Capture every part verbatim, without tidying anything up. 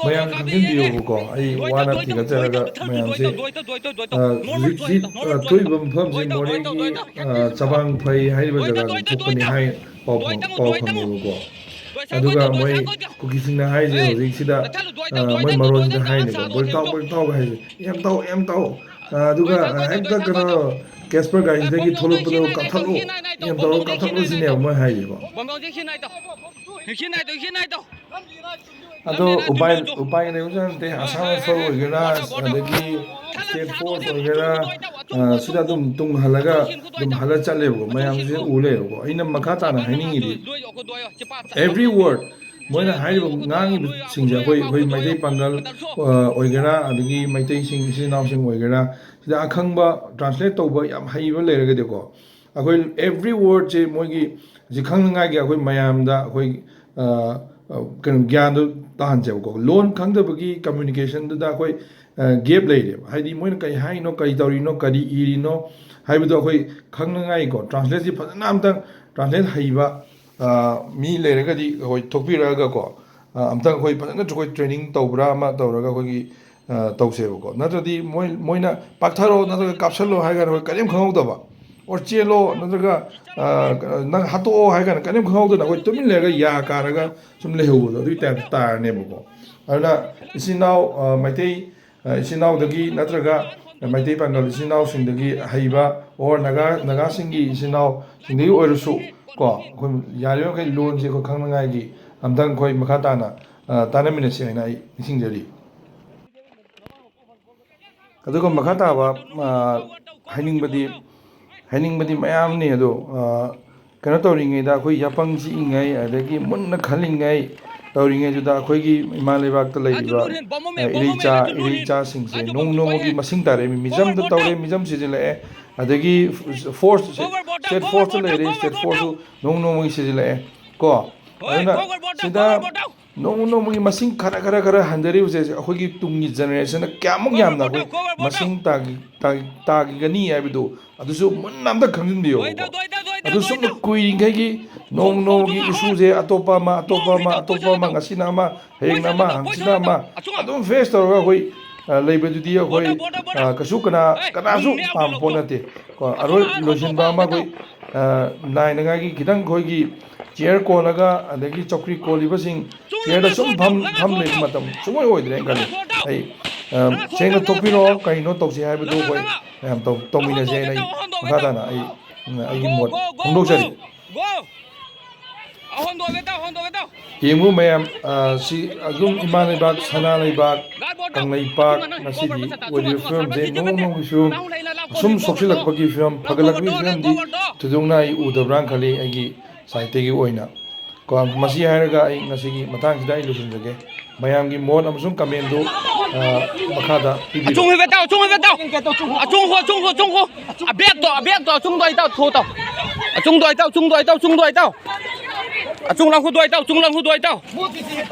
ꯃꯌꯥꯝ ꯈꯪꯖꯤꯟꯕꯤꯌꯣꯕꯀꯣ, ꯑꯩ ꯋꯥꯅ ꯊꯤꯒꯠꯆꯔꯒ ꯃꯌꯥꯝꯁꯦ, ꯑ, ꯍꯧꯖꯤꯛꯁꯤ, ꯑ, ꯊꯣꯛꯏꯕ ꯃꯐꯝꯁꯤ ꯃꯣꯔꯦꯒꯤ, ꯑ, ꯆꯕꯥꯡ ꯐꯩ ꯍꯥꯏꯔꯤꯕ ꯖꯒꯥꯗꯨ ꯊꯣꯛꯄꯅꯤ ꯍꯥꯏ ꯄꯥꯎ ꯐꯪ-, ꯄꯥꯎ ꯐꯪꯉꯦꯕꯀꯣ꯫ ꯑꯗꯨꯒ ꯃꯣꯏ ꯀꯨꯀꯤꯁꯤꯡꯅ ꯍꯥꯏꯁꯦ ꯍꯧꯖꯤꯛꯁꯤꯗ, ꯑ, ꯃꯣꯏ ꯃꯔꯣꯟꯁꯤꯗ ꯍꯥꯏꯅꯦꯀꯣ, "ꯕꯣꯏꯇꯥꯎ, ꯕꯣꯏꯇꯥꯎ" ꯍꯥꯏꯁꯦ, "ꯌꯥꯝ ꯇꯧ, ꯌꯥꯝ ꯇꯧ"꯫ ꯑ, ꯑꯗꯨꯒ, ꯑ, ꯍꯦꯛꯇ ꯀꯩꯅꯣ, ꯀꯦꯁꯄꯔ ꯒꯥꯔꯤꯁꯤꯗꯒꯤ ꯊꯣꯛꯂꯛꯄꯗꯣ "ꯀꯥꯞꯊꯠꯂꯨ, ꯌꯥꯝ ꯇꯧꯔꯣ, ꯀꯥꯞꯊꯠꯂꯨ" ꯁꯤꯅꯦꯕ ꯃꯣꯏ ꯍꯥꯏꯁꯦꯀꯣ꯫ ꯑꯗꯣ ꯎꯄꯥꯏ, ꯎꯄꯥꯏ ꯂꯩꯕꯁꯨ ꯅꯠꯇꯦ꯫ ꯑꯁꯥꯝ ꯔꯥꯏꯐꯜ ꯑꯣꯏꯒꯦꯔꯥ, ꯑꯗꯒꯤ ꯁ꯭ꯇꯦꯠ ꯐꯣꯔꯁ ꯑꯣꯏꯒꯦꯔꯥ, ꯑ, ꯁꯤꯗ ꯑꯗꯨꯝ ꯇꯨꯡ ꯍꯜꯂꯒ ꯑꯗꯨꯝ ꯍꯜꯂ ꯆꯠꯂꯦꯕꯀꯣ꯫ ꯃꯌꯥꯝꯁꯦ ꯎ ꯂꯩꯔꯦꯕꯀꯣ꯫ ꯑꯩꯅ ꯃꯈꯥ ꯇꯥꯅ ꯍꯥꯏꯅꯤꯡꯉꯤꯗꯤ, every word ꯃꯣꯏꯅ ꯍꯥꯏꯔꯤꯕ, ꯉꯥꯡꯉꯤꯕꯁꯤꯡꯁꯦ ꯑꯩꯈꯣꯏ, ꯑꯩꯈꯣꯏ ꯃꯩꯇꯩ ꯄꯥꯡꯒꯜ, ꯑ, ꯑꯣꯏꯒꯦꯔꯥ, ꯑꯗꯒꯤ ꯃꯩꯇꯩꯁꯤꯡ, ꯏꯆꯤꯜ ꯏꯅꯥꯎꯁꯤꯡ ꯑꯣꯏꯒꯦꯔꯥ, ꯁꯤꯗ ꯑꯈꯪꯕ translate ꯇꯧꯕ ꯌꯥꯝ ꯍꯩꯕ ꯂꯩꯔꯒꯗꯤꯀꯣ, ꯑꯩꯈꯣꯏ every wordꯁꯦ ꯃꯣꯏꯒꯤ ꯁꯤ ꯈꯪꯅꯉꯥꯏꯒꯤ ꯑꯩꯈꯣꯏ ꯃꯌꯥꯝꯗ ꯑꯩꯈꯣꯏ, ꯑ, ꯑ, ꯀꯩꯅꯣ, ꯒ꯭ꯌꯥꯟꯗꯣ ꯇꯥꯍꯟꯁꯦꯕꯀꯣ꯫ ꯂꯣꯟ ꯈꯪꯗꯕꯒꯤ communicationꯗꯨꯗ ꯑꯩꯈꯣꯏ, ꯑ, gap ꯂꯩꯔꯦꯕ꯫ ꯍꯥꯏꯗꯤ ꯃꯣꯏꯅ ꯀꯔꯤ ꯍꯥꯏꯅꯣ, ꯀꯔꯤ ꯇꯧꯔꯤꯅꯣ, ꯀꯔꯤ ꯏꯔꯤꯅꯣ ꯍꯥꯏꯕꯗꯣ ꯑꯩꯈꯣꯏ ꯈꯪꯅꯉꯥꯏꯀꯣ, translateꯁꯤ ꯐꯖꯅ ꯑꯝꯇꯪ translate ꯍꯩꯕ, ꯑ, ꯃꯤ ꯂꯩꯔꯒꯗꯤ ꯑꯩꯈꯣꯏ ꯊꯣꯛꯄꯤꯔꯛꯑꯒꯀꯣ, ꯑ, ꯑꯝꯇꯪ ꯑꯩꯈꯣꯏ ꯐꯖꯅ ꯑꯩꯈꯣꯏ training ꯇꯧꯕ꯭ꯔꯥ ꯑꯃ ꯇꯧꯔꯒ ꯑꯩꯈꯣꯏꯒꯤ, ꯑ, ꯇꯧꯁꯦꯕꯀꯣ꯫ ꯅꯠꯇ꯭ꯔꯗꯤ ꯃꯣꯏ, ꯃꯣꯏꯅ "ꯄꯥꯛꯊꯔꯣ" ꯅꯠꯇ꯭ꯔꯒ "ꯀꯥꯞꯁꯜꯂꯣ" ꯍꯥꯏ ꯀꯥꯟꯗ ꯑꯩꯈꯣꯏ ꯀꯔꯤꯝ ꯈꯪꯍꯧꯗꯕ, or "ꯆꯦꯜꯂꯣ" ꯅꯠꯇ꯭ꯔꯒ, ꯑ, "ꯅꯪ ꯍꯥꯠꯇꯣꯛꯑꯣ" ꯍꯥꯏ ꯀꯥꯟꯗ ꯀꯔꯤꯝ ꯈꯪꯍꯧꯗꯅ ꯑꯩꯈꯣꯏ ꯇꯨꯃꯤꯟ ꯂꯩꯔꯒ ꯌꯥ ꯀꯥꯔꯒ ꯁꯨꯝ ꯂꯩꯍꯧꯕꯗꯣ, ꯑꯗꯨꯒꯤ typeꯇ ꯇꯥꯔꯅꯦꯕꯀꯣ꯫ ꯑꯗꯨꯅ ꯏꯆꯤꯟ ꯏꯅꯥꯎ, ꯑ, ꯃꯩꯇꯩ, ꯑ, ꯏꯆꯤꯟ ꯏꯅꯥꯎꯗꯒꯤ ꯅꯠꯇ꯭ꯔꯒ ꯃꯩꯇꯩ ꯄꯥꯡꯒꯜ ꯏꯆꯤꯟ ꯏꯅꯥꯎꯁꯤꯡꯗꯒꯤ ꯑꯍꯩꯕ, or ꯅꯥꯒꯥ, ꯅꯥꯒꯥꯁꯤꯡꯒꯤ ꯏꯆꯤꯟ ꯏꯅꯥꯎꯁꯤꯡꯗꯒꯤ ꯑꯣꯏꯔꯁꯨ ꯀꯣ, ꯑꯩꯈꯣꯏ ꯌꯥꯔꯤꯕ ꯃꯈꯩ ꯂꯣꯟꯁꯦ ꯑꯩꯈꯣꯏ ꯈꯪꯅꯉꯥꯏꯒꯤ ꯑꯝꯇꯪ ꯑꯩꯈꯣꯏ ꯃꯈꯥ ꯇꯥꯅ, ꯑ, ꯇꯥꯟꯅꯃꯤꯟꯅꯁꯤ ꯍꯥꯏꯅ ꯑꯩ ꯅꯤꯡꯁꯤꯡꯖꯔꯤ꯫ ꯑꯗꯨꯒ ꯃꯈꯥ ꯇꯥꯕ, ꯑ, ꯍꯥꯏꯅꯤꯡꯕꯗꯤ, ꯍꯥꯏꯅꯤꯡꯕꯗꯤ ꯃꯌꯥꯝꯅꯤ ꯑꯗꯣ, ꯑ, ꯀꯩꯅꯣ ꯇꯧꯔꯤꯉꯩꯗ ꯑꯩꯈꯣꯏ ꯌꯥꯄꯪ ꯆꯤꯛꯏꯉꯩ, ꯑꯗꯒꯤ ꯃꯨꯟꯅ ꯈꯜꯂꯤꯉꯩ ꯇꯧꯔꯤꯉꯩꯗꯨꯗ ꯑꯩꯈꯣꯏꯒꯤ ꯏꯃꯥ ꯂꯩꯕꯥꯛꯇ ꯂꯩꯔꯤꯕ, ꯑ, ꯏꯔꯩꯆꯥ, ꯏꯔꯩꯆꯥꯁꯤꯡꯁꯦ ꯅꯣꯡ ꯅꯣꯡꯃꯒꯤ ꯃꯁꯤꯡ ꯇꯥꯔꯛꯑꯦ꯫ ꯃꯤꯖꯝꯗ ꯇꯧꯔꯦ, ꯃꯤꯖꯝ ꯁꯤꯖꯤꯜꯂꯛꯑꯦ, ꯑꯗꯒꯤ ꯐꯣꯔꯁ, ꯁ꯭ꯇꯦꯠ ꯐꯣꯔꯁꯇ ꯂꯩꯔꯦ, ꯁ꯭ꯇꯦꯠ ꯐꯣꯔꯁꯁꯨ ꯅꯣꯡ ꯅꯣꯡꯃꯒꯤ ꯁꯤꯖꯤꯜꯂꯛꯑꯦ ꯀꯣ꯫ ꯑꯗꯨꯅ ꯁꯤꯗ ꯅꯣꯡꯃ ꯅꯣꯡꯃꯒꯤ ꯃꯁꯤꯡ ꯈꯔ, ꯈꯔ, ꯈꯔ ꯍꯟꯊꯔꯤꯕꯁꯦ ꯑꯩꯈꯣꯏꯒꯤ ꯇꯨꯡꯒꯤ generationꯅ ꯀꯌꯥꯃꯨꯛ ꯌꯥꯝꯅ ꯑꯩꯈꯣꯏ ꯃꯁꯤꯡ ꯇꯥꯈꯤ-, ꯇꯥ-, ꯇꯥꯈꯤꯒꯅꯤ ꯍꯥꯏꯕꯗꯨ ꯑꯗꯨꯁꯨ ꯃꯨꯟꯅ ꯑꯝꯇ ꯈꯪꯖꯤꯟꯕꯤꯌꯣꯕꯀꯣ꯫ ꯑꯗꯨ ꯁꯨꯝ ꯀꯨꯏꯔꯤꯈꯩꯒꯤ ꯅꯣꯡ ꯅꯣꯡꯃꯒꯤ ꯏꯁꯨꯁꯦ ꯑꯇꯣꯞꯄ ꯑꯃ, ꯑꯇꯣꯞꯄ ꯑꯃ, ꯑꯇꯣꯞꯄ ꯑꯃ, ꯉꯁꯤꯅ ꯑꯃ, ꯍꯌꯦꯡꯅ ꯑꯃ, ꯍꯪꯆꯤꯠꯅ ꯑꯃ, ꯑꯗꯨꯝ ꯐꯦꯁ ꯇꯧꯔꯒ ꯑꯩꯈꯣꯏ, ꯑ, ꯂꯩꯕꯗꯨꯗꯤ ꯑꯩꯈꯣꯏ, ꯑ, ꯀꯩꯁꯨ ꯀꯅꯥ, ꯀꯅꯥꯁꯨ ꯄꯥꯝꯕ ꯄꯣꯠ ꯅꯠꯇꯦ꯫ ꯀꯣ, ꯑꯔꯣꯏ ꯂꯣꯏꯁꯤꯟꯕ ꯑꯃ ꯑꯩꯈꯣꯏ, ꯑ, ꯅꯥꯏꯅꯉꯥꯏꯒꯤ ꯈꯤꯇꯪ ꯑꯩꯈꯣꯏꯒꯤ ꯆꯤꯌꯔ ꯀꯣꯜꯂꯒ, ꯑꯗꯒꯤ ꯆꯧꯀ꯭ꯔꯤ ꯀꯣꯜꯂꯤꯕꯁꯤꯡ ꯆꯤꯌꯔꯗ ꯁꯨꯝ ꯐꯝ, ꯐꯝ ꯂꯩꯕ ꯃꯇꯝ ꯁꯨꯡꯑꯣꯏ ꯑꯣꯏꯗ꯭ꯔꯦꯅ ꯈꯜꯂꯤ꯫ ꯑꯩ, ꯑ, ꯁꯦꯡꯅ ꯊꯣꯛꯄꯤꯔꯛꯑꯣ, ꯀꯩꯅꯣ ꯇꯧꯁꯤ ꯍꯥꯏꯕꯗꯨ ꯑꯩꯈꯣꯏ ꯃꯌꯥꯝ ꯇꯧ-, ꯇꯧꯃꯤꯟꯅꯁꯦ ꯍꯥꯏꯅ ꯑꯩ ꯃꯈꯥ ꯇꯥꯅ ꯑꯩ, ꯎꯝ, ꯑꯩꯒꯤ ꯃꯣꯠ ꯐꯣꯡꯗꯣꯛꯆꯔꯤ꯫ ꯌꯦꯡꯉꯨ ꯃꯌꯥꯝ, ꯑ, ꯁꯤ ꯑꯗꯨꯝ ꯏꯃꯥ ꯂꯩꯕꯥꯛ, ꯁꯅꯥ ꯂꯩꯕꯥꯛ, ꯀꯪꯂꯩꯄꯥꯛ ꯉꯁꯤꯗꯤ ꯑꯣꯏꯔꯤꯕ ꯐꯤꯕꯝꯁꯦ ꯅꯣꯡꯃ ꯅꯣꯡꯃꯒꯤ ꯐꯤꯕꯝ ꯑꯁꯨꯝ ꯁꯣꯛꯆꯤꯜꯂꯛꯄꯒꯤ ꯐꯤꯕꯝ, ꯐꯒꯠꯂꯛꯄꯒꯤ ꯐꯤꯕꯝꯗꯤ ꯊꯣꯏꯗꯣꯛꯅ ꯑꯩ ꯎꯗꯕ꯭ꯔꯥꯅ ꯈꯜꯂꯤ ꯑꯩꯒꯤ ꯁꯥꯏꯠꯇꯒꯤ ꯑꯣꯏꯅ꯫ ꯀꯣ, ꯃꯁꯤ ꯍꯥꯏꯔꯒ ꯑꯩ ꯉꯁꯤꯒꯤ ꯃꯇꯥꯡꯁꯤꯗ ꯑꯩ ꯂꯣꯏꯁꯤꯟꯖꯒꯦ꯫ ꯃꯌꯥꯝꯒꯤ ꯃꯣꯠ ꯑꯃꯁꯨꯡ ꯀꯃꯦꯟꯗꯨ, ꯑ, ꯃꯈꯥꯗ ꯄꯤꯕꯤꯔꯛꯎ꯫ ꯑꯆꯨꯡ ꯍꯨꯏꯕ ꯇꯥꯎ, ꯑꯆꯨꯡ ꯍꯨꯏꯕ ꯇꯥꯎ꯫ ꯑꯆꯨꯡ ꯍꯨ, ꯑꯆꯨꯡ ꯍꯨ, ꯑꯆꯨꯡ ꯍꯨ꯫ ꯑꯕꯦꯛꯇꯣ, ꯑꯕꯦꯛꯇꯣ, ꯑꯆꯨꯡꯗꯣ ꯑꯩ ꯇꯥꯎ, ꯊꯨ ꯇꯥꯎ꯫ ꯑꯆꯨꯡꯗꯣ ꯑꯩ ꯇꯥꯎ, ꯑꯆꯨꯡꯗꯣ ꯑꯩ ꯇꯥꯎ, ꯑꯆꯨꯡꯗꯣ ꯑꯩ ꯇꯥꯎ꯫ ꯑꯆꯨꯡ ꯂꯪꯈꯨꯗꯣ ꯑꯩ ꯇꯥꯎ, ꯑꯆꯨꯡ ꯂꯪꯈꯨꯗꯣ ꯑꯩ ꯇꯥꯎ꯫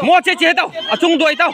ꯃꯣꯠꯁꯦ ꯆꯦ ꯇꯥꯎ, ꯑꯆꯨꯡꯗꯣ ꯑꯩ ꯇꯥꯎ꯫